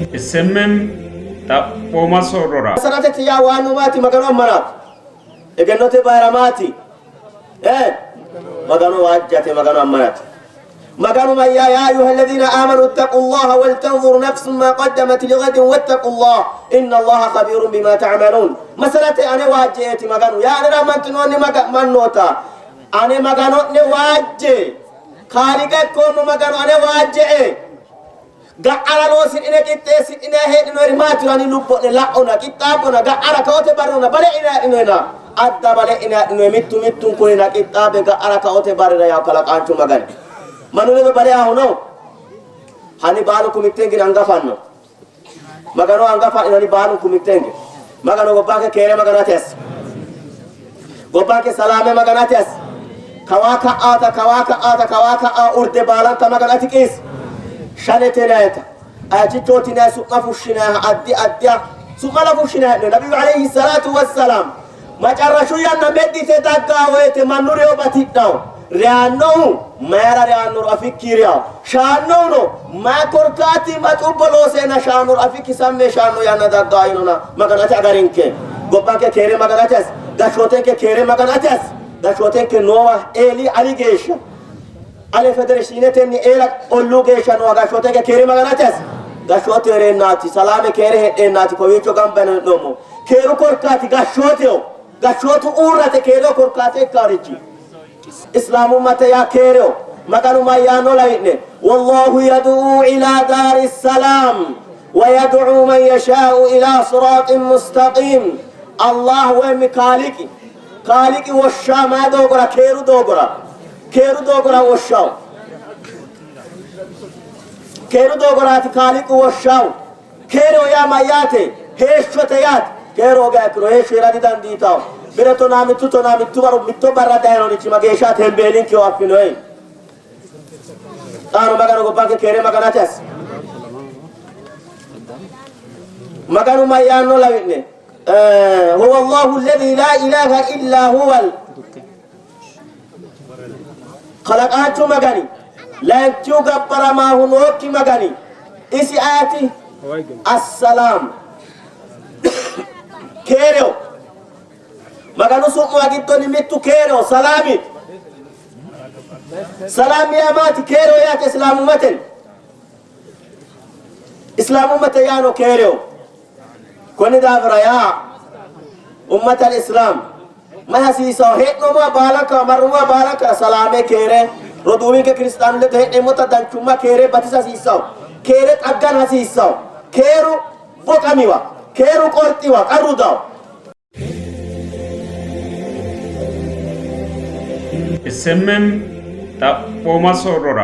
SMM Xaphooma soorrora. Masaratete yaa waannu maati? Maganu ammanaati. Egennote bayira maati? Eh, Maganu waajjate, Maganu ammanate. Maganu mayyaa yaa ayyuha alladhina aamanu ittaqullaha wal tanzur nafsun ma qaddamat lighadin wattaqullaha inna Allaha khabiirun bima ta'malun. Masalate ane waajjeeti Maganu. Yaa anera ammantinoonni mannoota ane Magano'ne waajje. Kaaliiqa ikkoommo Maganu ane waajje'e. Ga'ara loosidhine qixxeessidhine heedhinoyeri maatiro ani lubbo'ne la'ona qixxaabbona ga'ara kaote barrona bale'ine heedhinoyena adda bale'ine heedhinoye mittu mittunkunina qixxaabe ga'ara kaote barrira yaa kalaqaanchu Magani. Mannu ledo baleahu no? Hanni baalunku mitteengine anga fanno. Magano anga fa'ninani baalunku mitteenge. Magano gobbanke keere Magano ati assi. Gobbanke salaame Magano ati assi. Kawaa ka'aata kawaa ka'aata kawaa ka'aa urde baalanta Magano ati qiisi. Shanete yinayita ayichichooti yinay su'ma fushshinayiha addi addiha su'ma la fushshinayi hee'noonni. Nabiyyu alayhi salaatu wassalaam Macarrashu yanna meddite daggaa woyite mannu reyo batidhanno. Reyannohu mayira reyannoro afikki reyawo. Shaannohuno mayi korkaati ma cubbo looseenna shaannoro afikki samme shaanno yanna daggaa yinona Maganu ati agarinke. Gobbanke keere Maganu ati assi. Gashshootenke keere Maganu ati assi. Gashshootenke noowa eeli ali geeshsha ale federeshiinetenni eela olluu geeshsha noowa gashshootenke keere Maganu ati assi. Gashshootu hee'reennaati salaame keere heedheennaati kowiicho gamba yine hee'noommohu. Keeru korkaati gashshooteho. Gashshootu uurrate keereho korkaate ikkaarichi. Islaamummate yaa keereho. Maganu mayyaanno layi'ne. Wallahu yad'uu ilaa daari salaam wa yad'uu man yashaa'u ilaa siraaxin mustaqiim. Allah woyimi Kaaliiqi. Kaaliiqi woshshaa mayi doogora? Keeru doogora. Keeru doogora woshshawo. Keeru doogoraati Kaaliiqi woshshawo. Keereho yaa mayyaate? Heeshshote yaate. Keeru hoogiha ikkiro heeshsho hee'ra didandiitanno. Bire tonaa mittu tonaa mittu waro mitto barra dayinorichi mageeshshaati hembeelinkeho affinoyi. Xaano Maganu gobbanke keere Maganate assi. Maganu mayyaanno lawi'ne? Huwa Allahu alladhi laa ilaaha illaa huwal Kalaqaanchu Magani, layinkihu gabbaramaahu nookki Magani, isi ayeti? Assalaam. Keereho. Maganu su'muwa giddonni mittu keereho, salaami. Salaam yaa maati? Keereho yaate islaamummaten. Islaamummate yaano keereho. Konni daafira yaa ummatal islaam mayi hasiisawo hee'noommowa baalankawa marrummowa baalankawa salaame keere roduuwinke kiristaanu ledo hee'neemmota danchumma keere batisa hasiissawo keere xaggana hasiissawo keeru boqamiwa keeru qorxiwa qarru dawo. SMM Xaphooma soorrora.